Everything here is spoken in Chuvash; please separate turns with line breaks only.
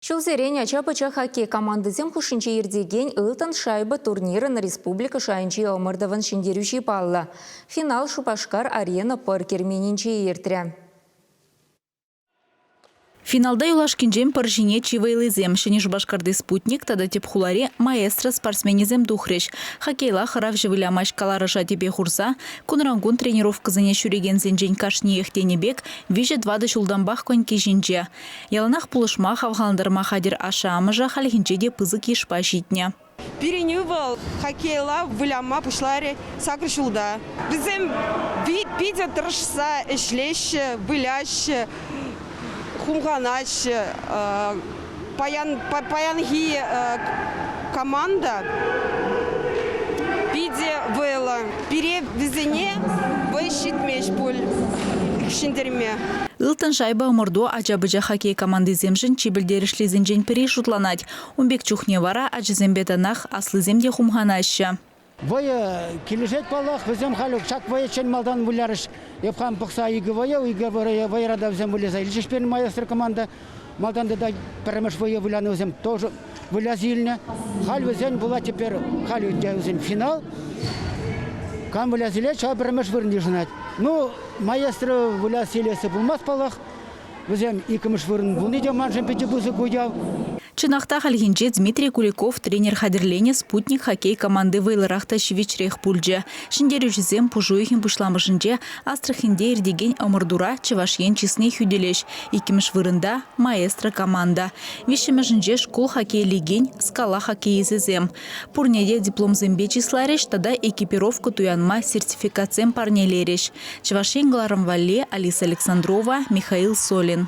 Ҫулсерен ача-пӑча хоккей командисем хушшинче иртекен «Ылтӑн шайба» турнирӑн республика шайӗнчи ӑмӑртӑвӑн ҫӗнтерӳҫи паллӑ. Финал Шупашкар-Арена пӑр керменӗнче иртрӗ.
Финалта юлашкинчен пӑр ҫине чи вӑйлисем Ҫӗнӗ Шупашкарти «Спутник» тата тӗп хулари «Маэстро» спортсменӗсем тухрӗҫ. Хоккейла хӑравҫӑ вылямасть каларӑша тӗпе хурса кунран-кун тренировкӑсене ҫӳрекенсенчен кашниех тенӗ пек виҫӗ-тӑватӑ ҫултанпах коньки ҫинче. Яланах пулӑшма, хавхалантарма хатӗр ашшӗ-амӑшӗ хальхинче те пысӑк йышпа ҫитнӗ.
Пирӗн ывӑл хоккейла выляма пуҫларӗ сакӑр ҫулта. Вӗсем питӗ тӑрӑшса ӗҫлеҫҫӗ, выляҫҫӗ, хумханаҫҫӗ. Паян, паянхи команда питӗ вӑйлӑ. Пире вӗсене вӑй ҫитмест пуль ҫӗнтерме.
Ылтӑн шайба ӑмӑрту ача-пӑча хоккей командисемшӗн чи пӗлтерӗшлисенчен пӗри шутланать. Ун пек чухне вара ачасемпе танах аслисем те хумханаҫҫӗ.
Вӑйӑ килӗшет паллах. Вӗсем халь ҫак вӑйӑччен малтан вылярӗҫ. Эп хам пӑхса икӗ вӑйӑ, икӗ вӑйӑра та вӗсем выляса илчӗҫ пирӗн маэстро команда. Малтан тата пӗрремӗш вӑйӑ вылянӑ вӗсем тоже выляса илнӗ. Халь вӗсен пулать теперь, халь вӗсен финал. Кам выляса илет, ҫав пӗрремӗш вырӑн йышӑнать. Ну, маэстро выляса илесси пулмасть паллах. Вӗсем иккӗмӗш вырӑн пулни те маншӑн питӗ пысӑк уяв.
Чӑнах та хальхинче Дмитрий Куликов тренер хатӗрленӗ «Спутник» хоккей команди вӑйлӑрах та ҫивӗчрех пулчӗ. Ҫӗнтерӳҫӗсем пуш уйӑхӗн пуҫламӑшӗнче Астраханьте иртекен ӑмӑртура Чӑваш Ен чысне хӳтӗлӗҫ. Иккӗмӗш вырӑнта – «Маэстро» команда. Виҫҫӗмӗшӗнче шкул хоккей лигин «Скала» хоккеисчӗсем. Пурне те дипломсемпе чысларӗҫ тата экипировка туянма сертификатсем парнелерӗҫ. Чӑваш Ен кӑларӑм валли Алиса Александрова, Михаил Солин.